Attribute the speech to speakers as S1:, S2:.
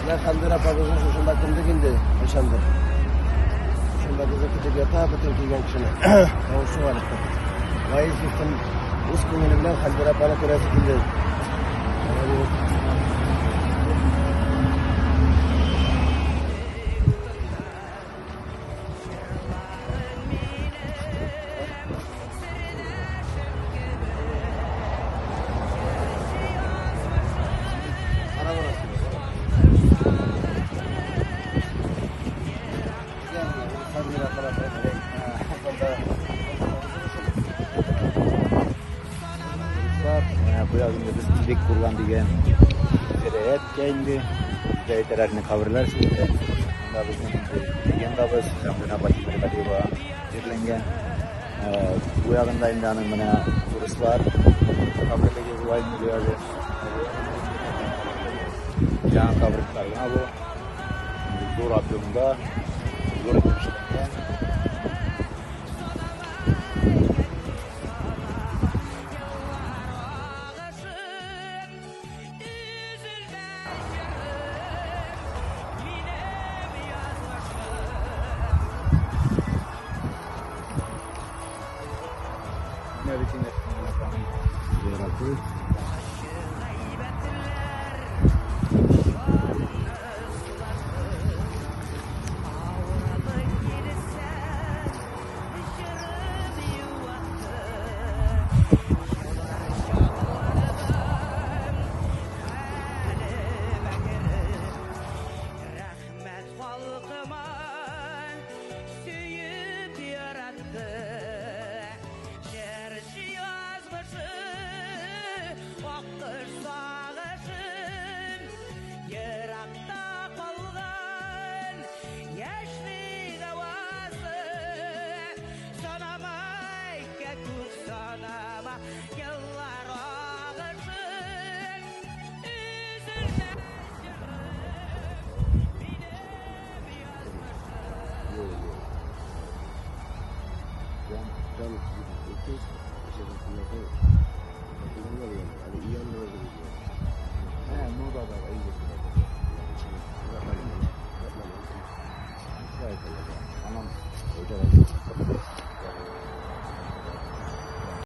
S1: Менә Хәмдүр апабызны шушында күмдек инде, кайчандыр. Шушында безне көтеп ята бөтен килгән кешене. Тавышы бар иде. Ваиз дустым үз күңеле белән Хәмдүр апаны күрәсе килде.
S2: Бик Курган дигән зирәяткә инде әйтәләрне каберләр шул. Монда безнең легендабыз Хәмдүнә апа Тимергалиева җирләнгән. Бу ягында инде аның менә урыслар каберлеге була инде бу ягы. Яңа каберлекләр генә бу. Зур объемда, зур итеп эшләнгән. Менә бит инде зираты.
S1: Җан